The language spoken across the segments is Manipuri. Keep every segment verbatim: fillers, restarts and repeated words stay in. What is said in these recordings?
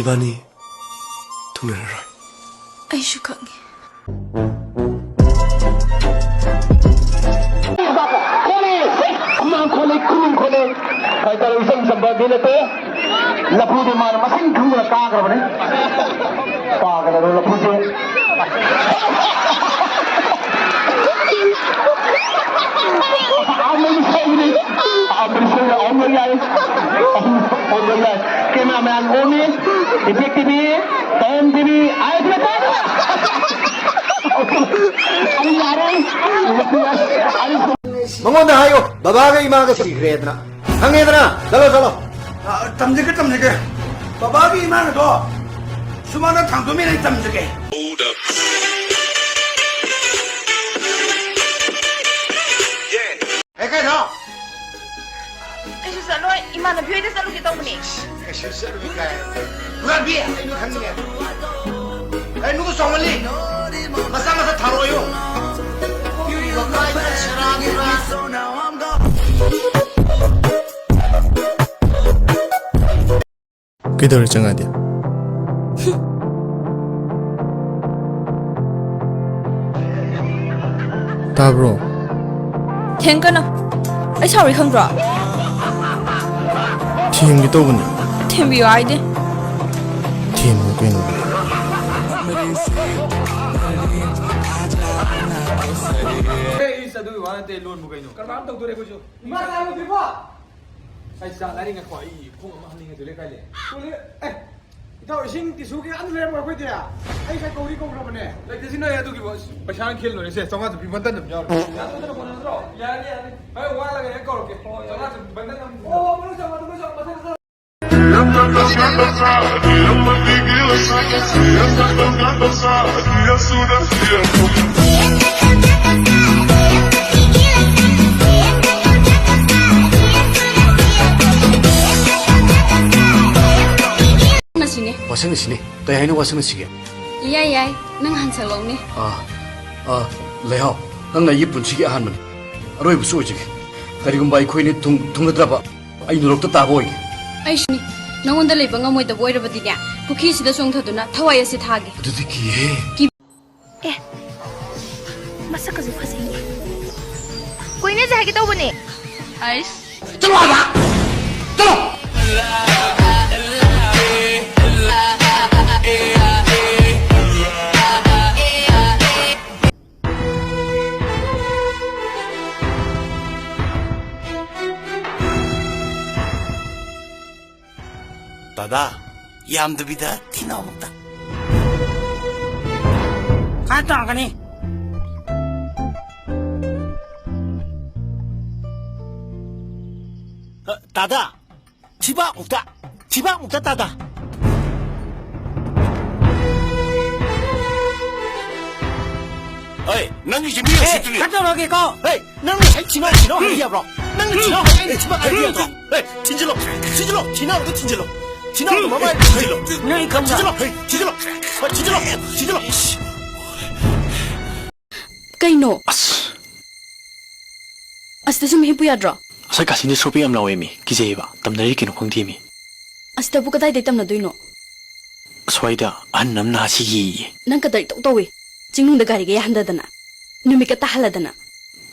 ꯏꯕꯥꯅꯤ ꯊꯨꯡꯅꯔꯔꯣꯏ꯫ ꯑꯩꯁꯨ ꯈꯪꯉꯤ꯫ ꯍꯥꯏꯇꯥꯔꯦ, ꯏꯆꯝ ꯆꯝꯕ ꯃꯤ ꯅꯠꯇꯦ꯫ ꯂꯐꯨꯗꯤ ꯃꯥꯅ ꯃꯁꯤꯡ ꯈꯪꯗꯅ ꯀꯥꯈ꯭ꯔꯕꯅꯤ꯫ ꯀꯥꯒꯗꯕ ꯂꯐꯨꯁꯦ꯫ ꯑꯍꯥꯟꯕꯒꯤ ꯁꯣꯏꯕꯅꯤ꯫ ꯑꯍꯥꯟꯕꯒꯤ ꯁꯣꯏꯕ ꯑꯍꯨꯝꯂꯛ ꯌꯥꯏ꯫ ꯑꯍꯨꯝ, ꯑꯍꯨꯝꯂꯛ ꯌꯥꯏ꯫ ꯀꯦꯃꯦꯔꯥꯃꯦꯟ ꯑꯣꯟꯅꯤ꯫ ꯏꯐꯦꯛ TV, time TV, I P L. ꯑꯩ ꯌꯥꯔꯦ꯫ ꯑꯩ ꯃꯉꯣꯟꯗ ꯍꯥꯏꯌꯣ, ꯕꯕꯥꯒ ꯏꯃꯥꯒ ꯁꯤꯈ꯭ꯔꯦꯗꯅ꯫ ꯈꯪꯉꯦꯗꯅ? ꯆꯠꯂꯣ, ꯆꯠꯂꯣ꯫ ꯑ, ꯇꯝꯖꯒꯦ, ꯇꯝꯖꯒꯦ꯫ ꯕꯕꯥꯒꯤ ꯏꯃꯥꯒꯗꯣ ꯁꯨꯃꯥꯡꯗ ꯊꯥꯡꯗꯣꯛꯑꯝꯃꯦꯅ ꯑꯩ ꯇꯝꯖꯒꯦ꯫ ꯑꯦ, ꯀꯩꯅꯣ? ꯑꯩꯁꯨ ꯆꯠꯂꯣꯏ, ꯏꯃꯥꯟꯅꯕꯤ ꯍꯣꯏꯗ ꯆꯠꯂꯨꯒꯦ ꯇꯧꯕꯅꯦ꯫ ꯀꯩꯁꯨ ꯆꯠꯂꯨꯒꯦ ꯀꯥꯏ꯫ ꯍꯨꯔꯥꯟꯕꯤ, ꯑꯩ ꯅꯣꯏ ꯈꯪꯉꯤꯅꯦ꯫ ꯑꯩ ꯅꯨꯡ ꯆꯥꯎꯃꯜꯂꯤ꯫ ꯃꯆꯥ ꯃꯆꯥ ꯊꯥꯔꯛꯑꯣꯌꯨ꯫ ꯄꯤꯔꯤꯕ ꯀꯥꯏꯗ ꯁꯦꯔꯥꯟ ꯇꯨꯔꯥꯟ꯫ ꯀꯩꯗꯧꯔꯦ ꯆꯪꯉꯛꯑꯗꯤ? ꯇꯥꯕ꯭ꯔꯣ? ꯊꯦꯡꯒꯅꯨ꯫ ꯑꯩ ꯁꯥꯎꯔꯤ ꯈꯪꯗ꯭ꯔꯣ? ꯊꯦꯝꯒꯦ ꯇꯧꯕꯅꯦ꯫ ꯊꯦꯝꯕꯤꯌꯨ ꯍꯥꯏꯗꯦ꯫ ꯊꯦꯝꯃꯨ ꯀꯩꯅꯣ꯫ ꯑꯦ, ꯏꯁ, ꯑꯗꯨꯒꯤ ꯋꯥ ꯅꯠꯇꯦ, ꯂꯣꯟꯕꯨ ꯀꯩꯅꯣ? ꯀꯔꯝ ꯇꯧꯗꯣꯔꯦ ꯑꯩꯈꯣꯏꯁꯨ? ꯏꯃꯥ ꯂꯥꯛꯑꯣ, ꯕꯤꯕꯣ! ꯑꯩ ꯆꯥꯛ ꯂꯥꯏꯔꯤ ꯉꯥꯏꯈꯣ, ꯑꯩ ꯄꯨꯡ ꯑꯃ ꯍꯟꯅꯤꯡꯉꯦ, ꯇꯣꯏꯂꯦꯠ ꯀꯥꯏ ꯂꯩ? ꯇꯣꯏꯂꯦꯠ, ꯑꯦ, ꯏꯇꯥꯎ, ꯏꯁꯤꯡ ꯇꯤꯁꯨ ꯀꯌꯥ ꯑꯗꯨꯝ ꯂꯩꯔꯝꯃꯣ ꯑꯩꯈꯣꯏꯗꯤ꯫ ꯑꯩ ꯉꯁꯥꯏ ꯀꯧꯔꯤ ꯀꯧꯈ꯭ꯔꯕꯅꯦ꯫ ꯂꯩꯇꯦ, ꯁꯤ ꯅꯣꯏ ꯑꯗꯨꯒꯤꯕꯣ, ꯑꯁ, ꯄꯩꯁꯥ ꯈꯦꯜ ꯂꯣꯏꯔꯦ, ꯁꯦ, ꯆꯥꯝꯃꯉꯥ ꯆꯠꯄꯤ ꯕꯟꯗꯟ ꯑꯗꯨꯝ ꯌꯥꯎꯔꯦ꯫ ꯌꯥꯗ꯭ꯔꯣ, ꯀꯣꯟꯅꯗ꯭ꯔꯣ? ꯌꯥꯔꯅꯤ, ꯌꯥꯔꯅꯤ꯫ ꯍꯣꯏ, ꯋꯥꯠꯂꯒ ꯍꯦꯛ ꯀꯧꯔꯛꯀꯦ꯫ ꯍꯣꯏ, ꯆꯥꯝꯃꯉꯥ ꯆꯠꯄꯤ ꯕꯟꯗꯟ ꯑꯃ꯫ ꯑꯣ, ꯑꯣ, ꯃꯅꯨꯡ ꯆꯪꯉꯣ, ꯃꯅꯨꯡ ꯆꯪꯉꯣ, ꯃꯊꯪ, ꯃꯊꯪ꯫ ꯃꯁꯤꯅꯦ꯫ ꯋꯥꯁꯛꯅ ꯁꯤꯅꯦ꯫ ꯀꯩ ꯍꯥꯏꯅꯣ ꯋꯥꯁꯛꯅ ꯁꯤꯒꯦ? ꯏꯌꯥꯏ ꯌꯥꯏ, ꯅꯪ ꯍꯟꯁꯛꯂꯧꯅꯦ꯫ ꯑꯥ, ꯑꯥ, ꯂꯩꯍꯥꯎ, ꯅꯪꯅ ꯑꯩꯒꯤ ꯄꯨꯟꯁꯤꯒꯤ ꯑꯍꯥꯟꯕꯅꯤ꯫ ꯑꯔꯣꯏꯕꯁꯨ ꯑꯣꯏꯖꯒꯦ꯫ ꯀꯔꯤꯒꯨꯝꯕ ꯑꯩꯈꯣꯏꯅꯤ ꯊꯨꯡ-, ꯊꯨꯡꯅꯗ꯭ꯔꯕ, ꯑꯩ ꯅꯣꯔꯣꯛꯇ ꯇꯥꯕ ꯑꯣꯏꯒꯦ꯫ ꯑꯩꯁꯨꯅꯤ꯫ ꯅꯉꯣꯟꯗ ꯂꯩꯕ ꯉꯝꯃꯣꯏꯗꯕ ꯑꯣꯏꯔꯕꯗꯤꯅꯦ, ꯄꯨꯈ꯭ꯔꯤꯁꯤꯗ ꯆꯣꯡꯊꯗꯨꯅ ꯊꯋꯥꯏ ꯑꯁꯤ ꯊꯥꯒꯦ꯫ ꯑꯗꯨꯗꯤ ꯀꯤꯍꯦ꯫ ꯑꯦ, ꯃꯁꯛꯀꯁꯨ ꯐꯖꯩꯅꯦ꯫ ꯀꯣꯏꯅꯁꯦ ꯍꯥꯏꯒꯦ ꯇꯧꯕꯅꯦ꯫ ꯑꯩꯁ꯫ ꯆꯠꯂꯣ ꯍꯥꯏꯕ! ꯆꯠꯂꯣ! ꯗꯥꯗꯥ, ꯌꯥꯝꯗꯕꯤꯗ ꯊꯤꯅ ꯑꯃꯨꯛꯇ꯫ ꯈꯔ ꯇꯧꯔꯛꯀꯅꯤ꯫ ꯑ, ꯗꯥꯗꯥ, ꯊꯤꯕꯥꯛꯃꯨꯛꯇ, ꯊꯤꯕꯥꯛꯃꯨꯛꯇ, ꯗꯥꯗꯥ꯫ ꯍꯣꯏ, ꯅꯪꯒꯤꯁꯦ ꯃꯤ ꯑꯦ, ꯎꯁꯤꯠꯇ꯭ꯔꯤ꯫ ꯈꯔ ꯇꯧꯔꯛꯀꯦꯀꯣ꯫ ꯍꯣꯏ, ꯅꯪ ꯉꯁꯥꯏ ꯊꯤꯅꯥꯎ, ꯊꯤꯅꯥꯎ ꯍꯥꯏꯕ ꯌꯥꯕ꯭ꯔꯣ? ꯅꯪꯅ ꯊꯤꯅꯥꯎ ꯍꯥꯏ, ꯑꯩꯅ ꯊꯤꯕꯥꯛ ꯍꯥꯏꯕ ꯌꯥꯕ꯭ꯔꯣ? ꯍꯣꯏ, ꯊꯤꯟꯖꯤꯜꯂꯣ, ꯊꯤꯟꯖꯤꯜꯂꯣ, ꯊꯤꯅꯥꯎꯗꯣ ꯊꯤꯟꯖꯤꯜꯂꯣ꯫ ꯊꯤꯅꯥꯎꯗꯣ ꯃꯃꯥꯏꯗ ꯊꯤꯟꯖꯤꯜꯂꯣ꯫ ꯅꯪ ꯑꯩ ꯈꯪꯕ꯭ꯔꯥ? ꯊꯤꯟꯖꯤꯜꯂꯣ, ꯍꯣꯏ, ꯊꯤꯟꯖꯤꯜꯂꯣ, ꯍꯣꯏ, ꯊꯤꯟꯖꯤꯜꯂꯣ, ꯊꯤꯟꯖꯤꯜꯂꯣ꯫ ꯀꯩꯅꯣ? ꯑꯁ꯫ ꯑꯁꯤꯗ ꯁꯨꯝ ꯍꯤꯞꯄꯨ ꯌꯥꯗ꯭ꯔꯣ? ꯉꯁꯥꯏ ꯀꯥꯁꯤꯟꯗ ꯁꯣꯛꯄ ꯌꯥꯝ ꯂꯥꯎꯋꯦ ꯃꯤ꯫ ꯀꯤꯖꯩꯌꯦꯕ꯫ ꯇꯝꯅꯔꯤ ꯀꯩꯅꯣ ꯈꯪꯗꯦ ꯃꯤ꯫ ꯑꯁꯤꯗꯕꯨ ꯀꯗꯥꯏꯗꯩ ꯇꯝꯅꯗꯣꯏꯅꯣ? ꯑꯁ꯭ꯋꯥꯏꯗ ꯑꯍꯟ ꯑꯃꯅ ꯍꯥꯁꯤꯒꯤꯌꯦ꯫ ꯅꯪ ꯀꯗꯔ ꯏꯇꯧ ꯇꯧꯋꯦ꯫ ꯆꯤꯡꯅꯨꯡꯗ ꯒꯥꯔꯤꯒ ꯌꯥꯍꯟꯗꯗꯅ꯫ ꯅꯨꯃꯤꯠꯀ ꯇꯥꯍꯜꯂꯗꯅ꯫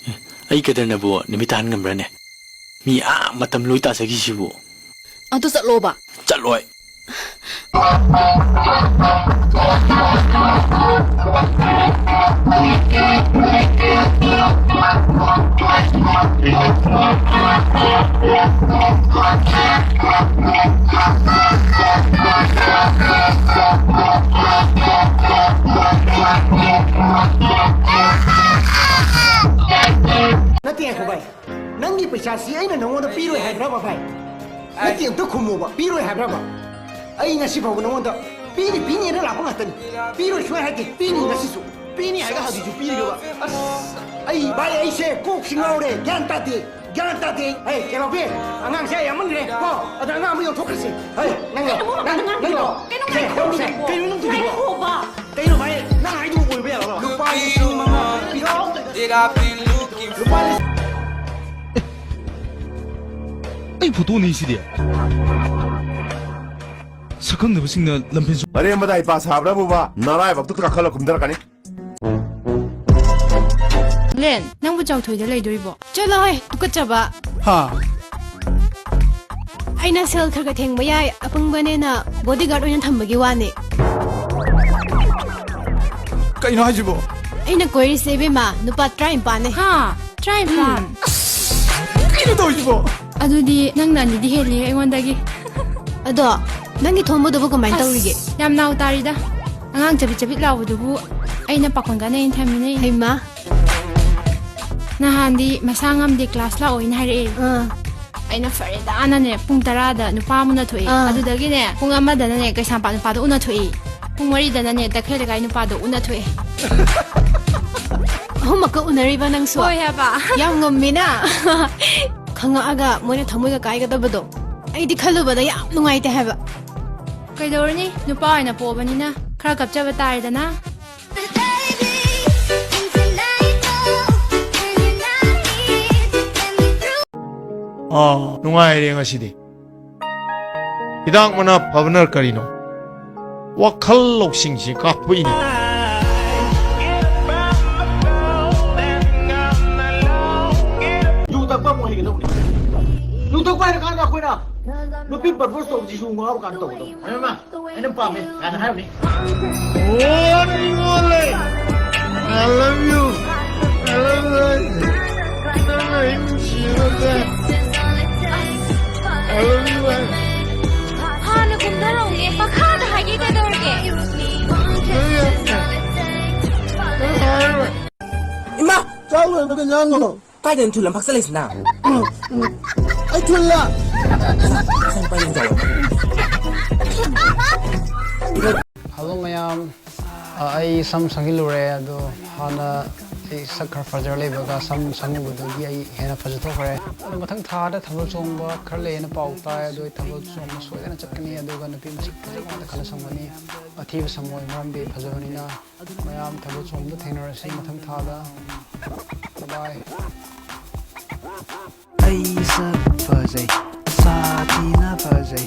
ꯑꯦ, ꯑꯩ ꯀꯗꯔꯅꯕꯨ ꯅꯨꯃꯤꯠ ꯇꯥꯍꯟ ꯉꯝꯕ꯭ꯔꯅꯦ? ꯃꯤ ꯑꯥ ꯃꯇꯝ ꯂꯣꯏ ꯇꯥꯖꯈꯤꯁꯤꯕꯨ꯫ ꯑꯗꯨ ꯆꯠꯂꯣꯕ꯫ ꯆꯠꯂꯣꯏ꯫ ꯅꯠꯇꯦ, ꯉꯥꯏꯈꯣ ꯚꯥꯏ, ꯅꯪꯒꯤ ꯄꯩꯁꯥꯁꯤ ꯑꯩꯅ ꯅꯪꯉꯣꯟꯗ ꯄꯤꯔꯣꯏ ꯍꯥꯏꯕ꯭ꯔꯕ ꯚꯥꯏ? ꯅꯠꯇꯦ, ꯑꯝꯇ ꯈꯨꯝꯃꯣꯕ, ꯄꯤꯔꯣꯏ ꯍꯥꯏꯕ꯭ꯔꯕ? ꯑꯩ ꯉꯁꯤ ꯐꯥꯎꯕ ꯅꯉꯣꯟꯗ ꯄꯤꯅꯤ ꯄꯤꯅꯤꯅ ꯂꯥꯛꯄ ꯉꯥꯛꯇꯅꯤ, ꯄꯤꯔꯣꯏ ꯁꯨꯡꯍꯥꯏ ꯍꯥꯏꯗꯦ꯫ ꯄꯤꯅꯤ ꯉꯁꯤꯁꯨ, ꯄꯤꯅꯤ ꯍꯥꯏꯒ ꯍꯧꯖꯤꯛꯁꯨ ꯄꯤꯔꯤꯕ꯫ ꯑꯁ, ꯑꯩ ꯚꯥꯏ, ꯑꯩꯁꯦ ꯀꯣꯛꯁꯤ ꯉꯥꯎꯔꯦ, ꯒ꯭ꯌꯥꯟ ꯇꯥꯗꯦ, ꯒ꯭ꯌꯥꯟ ꯇꯥꯗꯦ꯫ ꯍꯩ, ꯀꯩꯅꯣꯕꯤ, ꯑꯉꯥꯡꯁꯦ ꯌꯥꯝꯃꯟꯈ꯭ꯔꯦ ꯀꯣ, ꯑꯗ ꯑꯉꯥꯡ ꯑꯃ ꯌꯣꯟꯊꯣꯛꯈ꯭ꯔꯁꯤ꯫ ꯍꯩ, ꯅꯪ ꯂꯥꯛꯑꯣ, ꯀꯩꯅꯣ, ꯅꯪ, ꯅꯪ ꯅꯪ ꯂꯥꯛꯑꯣ꯫ ꯀꯩꯅꯣ, ꯁꯦ, ꯉꯥꯏꯈꯣꯕ꯫ ꯁꯦ, ꯀꯩꯅꯣ ꯅꯪ ꯇꯧꯔꯤꯗꯨꯕꯣ? ꯉꯥꯏꯈꯣꯕ꯫ ꯀꯩꯅꯣ ꯚꯥꯏ, ꯅꯪ ꯍꯥꯏꯗꯨꯕꯨ ꯑꯣꯏꯕ ꯌꯥꯒꯗ꯭ꯔꯣ? ꯂꯨꯄꯥ ꯂꯤꯁꯤꯡ ꯃꯉꯥ ꯄꯤꯔꯣ꯫ ꯂꯨꯄꯥ ꯂꯤꯁꯤꯡ ꯑꯩ ꯐꯣꯇꯣꯅꯤ ꯁꯤꯗꯤ꯫ ꯁꯛꯈꯪꯗꯕꯁꯤꯡꯅ ꯂꯝꯐꯦꯜ ꯁꯨ- ꯑꯔꯦꯝꯕꯗ ꯍꯩꯄꯥ ꯁꯥꯕ꯭ꯔꯕꯨꯕ? ꯅꯔꯥꯏꯕꯛꯇꯨꯗ ꯀꯥꯈꯠꯂ ꯀꯨꯝꯊꯔꯛꯀꯅꯤ꯫ ꯂꯦꯟ, ꯅꯪꯕꯨ ꯆꯥꯎꯊꯣꯏꯗ ꯂꯩꯗꯣꯔꯤꯕꯣ? ꯆꯠꯂꯣꯍꯦ, ꯇꯨꯀꯠꯆꯕ꯫ ꯍꯥ? ꯑꯩꯅ ꯁꯦꯜ ꯈꯔ ꯈꯔ ꯊꯦꯡꯕ ꯌꯥꯏ, ꯑꯄꯪꯕꯅꯦꯅ ꯕꯣꯗꯤꯒꯥꯔꯗ ꯑꯣꯏꯅ ꯊꯝꯕꯒꯤ ꯋꯥꯅꯤ꯫ ꯀꯩꯅꯣ ꯍꯥꯏꯁꯤꯕꯣ? ꯑꯩꯅ ꯀꯣꯏꯔꯤꯁꯦ ꯏꯕꯦꯝꯃ, ꯅꯨꯄꯥ ꯇꯔꯥꯅꯤꯄꯥꯟꯅꯦ꯫ ꯍꯥ? ꯇꯔꯥꯅꯤꯄꯥꯟ? ꯀꯩꯅꯣ ꯇꯧꯔꯤꯁꯤꯕꯣ? ꯑꯗꯨꯗꯤ ꯅꯪꯅ ꯑꯅꯤꯗꯤ ꯍꯦꯜꯂꯤ ꯑꯩꯉꯣꯟꯗꯒꯤ꯫ ꯑꯗꯣ, ꯅꯪꯒꯤ ꯊꯣꯡꯕꯗꯨꯕꯨ ꯀꯃꯥꯏꯅ ꯑꯁ, ꯇꯧꯔꯤꯒꯦ? ꯌꯥꯝ ꯅꯥꯎ ꯇꯥꯔꯤꯗ꯫ ꯑꯉꯥꯡ ꯆꯕꯤꯠ ꯆꯕꯤꯠ ꯂꯥꯎꯕꯗꯨꯕꯨ ꯑꯩꯅ ꯄꯥꯈꯣꯟ ꯀꯥꯟꯅꯩꯅ ꯊꯝꯃꯤꯅꯦ꯫ ꯍꯩꯃꯥ꯫ ꯅꯍꯥꯟꯗꯤ ꯃꯁꯥ ꯉꯝꯗꯦ, ꯀ꯭ꯂꯥꯁ ꯂꯥꯛꯑꯣꯏꯅ ꯍꯥꯏꯔꯛꯑꯦ꯫ ꯑꯥ꯫ ꯑꯩꯅ ꯐꯔꯦꯗꯥꯅꯅꯦ, ꯄꯨꯡ ꯇꯔꯥꯗ ꯅꯨꯄꯥ ꯑꯃ ꯎꯅꯊꯣꯛꯑꯦ꯫ ꯑꯥ꯫ ꯑꯗꯨꯗꯒꯤꯅꯦ, ꯄꯨꯡ ꯑꯃꯗꯅꯅꯦ, ꯀꯩꯁꯥꯝꯄꯥꯠ ꯅꯨꯄꯥꯗꯣ ꯎꯅꯊꯣꯛꯑꯦ꯫ ꯄꯨꯡ ꯃꯔꯤꯗꯅꯅꯦ, ꯇꯈꯦꯜ ꯂꯩꯀꯥꯏ ꯅꯨꯄꯥꯗꯣ ꯎꯅꯊꯣꯛꯑꯦ꯫ ꯑꯍꯨꯝꯃꯛꯀ ꯎꯅꯔꯤꯕ ꯅꯪꯁꯨ? ꯍꯣꯏ ꯍꯥꯏꯕ꯫ ꯌꯥꯝ ꯉꯝꯃꯤꯅ꯫ ꯈꯪꯉꯛꯑꯒ ꯃꯣꯏꯅ ꯊꯃꯣꯏꯒ ꯀꯥꯏꯒꯗꯕꯗꯣ ꯑꯩꯗꯤ ꯈꯜꯂꯨꯕꯗ ꯌꯥꯝ ꯅꯨꯡꯉꯥꯏꯇꯦ ꯍꯥꯏꯕ꯫ ꯀꯩꯗꯧꯔꯨꯅꯤ? ꯅꯨꯄꯥ ꯑꯣꯏꯅ ꯄꯣꯛꯑꯕꯅꯤꯅ ꯈꯔ ꯀꯞꯆꯕ ꯇꯥꯔꯦꯗꯅ꯫ ꯑꯥ, ꯅꯨꯡꯉꯥꯏꯔꯦ ꯉꯁꯤꯗꯤ꯫ ꯍꯤꯗꯥꯛ ꯃꯅꯥ ꯐꯕꯅ ꯀꯔꯤꯅꯣ? ꯋꯥꯈꯜ ꯂꯧꯁꯤꯡꯁꯤ ꯀꯥꯞꯊꯣꯛꯏꯅꯦ꯫ ꯌꯨ ꯊꯛꯄ ꯑꯃꯨꯛ ꯍꯩꯒꯗꯧꯕꯅꯤ꯫ ꯌꯨ ꯊꯛꯄ ꯍꯩꯔꯀꯥꯟꯗ ꯑꯩꯈꯣꯏꯅ ꯅꯨꯄꯤ ꯄ꯭ꯔꯄꯣꯁ ꯇꯧꯕꯁꯤ ꯌꯨ ꯉꯥꯎꯔꯀꯥꯟꯗ ꯇꯧꯒꯗꯧꯕꯅꯤ꯫ ꯑꯩꯅ ꯄꯥꯝꯃꯦ ꯀꯥꯏꯅ ꯍꯥꯏꯔꯨꯅꯤ꯫ ꯑꯣ, ꯅꯤꯡꯉꯣꯜꯂꯦ꯫ I love you. I love you. ꯅꯪꯅ ꯑꯩ ꯅꯨꯡꯁꯤꯕꯁꯦ꯫ I love you, I. ꯍꯥꯟꯅ ꯀꯨꯝꯊꯔꯛꯎꯅꯦ, ꯃꯈꯥꯗ ꯍꯥꯏꯒꯦ ꯀꯩꯗꯧꯔꯒꯦ? ꯅꯪ ꯌꯥꯝꯅ, ꯅꯪ ꯍꯥꯏꯔꯣꯏ꯫ ꯏꯃꯥ! ꯆꯥꯛ ꯂꯣꯏꯕꯒ ꯉꯥꯡꯒꯅꯣ꯫ ꯀꯥꯏꯗꯅꯣ ꯊꯨꯜ ꯑꯃ ꯐꯥꯛꯆꯜꯂꯛꯏꯁꯤꯅ? ꯎꯝ, ꯎꯝ꯫ ꯑꯩ ꯊꯨꯜꯂ? ꯁꯪ ꯄꯥꯏ ꯌꯦꯡ ꯇꯧꯔꯣ꯫ ꯍꯜꯂꯣ ꯃꯌꯥꯝ, ꯑ, ꯑꯩ ꯁꯝ ꯁꯪꯖꯤꯜꯂꯨꯔꯦ, ꯑꯗꯣ ꯍꯥꯟꯅ ꯑꯩ ꯁꯛ ꯈꯔ ꯐꯖꯔ ꯂꯩꯕꯒ ꯁꯝ ꯁꯪꯉꯨꯕꯗꯒꯤ ꯑꯩ ꯍꯦꯟꯅ ꯐꯖꯊꯣꯛꯈ꯭ꯔꯦ꯫ ꯑꯗꯣ ꯃꯊꯪ ꯊꯥꯗ ꯊꯥꯕꯜ ꯆꯣꯡꯕ ꯈꯔ ꯂꯩꯌꯦꯅ ꯄꯥꯎ ꯇꯥꯏ, ꯑꯗꯣ ꯑꯩ ꯊꯥꯕꯜ ꯆꯣꯡꯕ ꯁꯣꯏꯗꯅ ꯆꯠꯀꯅꯤ, ꯑꯗꯨꯒ ꯅꯨꯄꯤ ꯃꯁꯛ ꯐꯖꯕ ꯉꯥꯛꯇ ꯈꯜꯂ ꯁꯪꯒꯅꯤ꯫ ꯑꯊꯤꯕ ꯁꯪꯉꯣꯏ, ꯃꯔꯝꯗꯤ ꯐꯖꯕꯅꯤꯅ꯫ ꯃꯌꯥꯝ ꯊꯥꯕꯜ ꯆꯣꯡꯕꯗ ꯊꯦꯡꯅꯔꯁꯤ ꯃꯊꯪ ꯊꯥꯗ꯫ Bye bye. ꯑꯩ ꯁꯛ ꯐꯖꯩ, ꯁꯥꯊꯤꯅ ꯐꯖꯩ,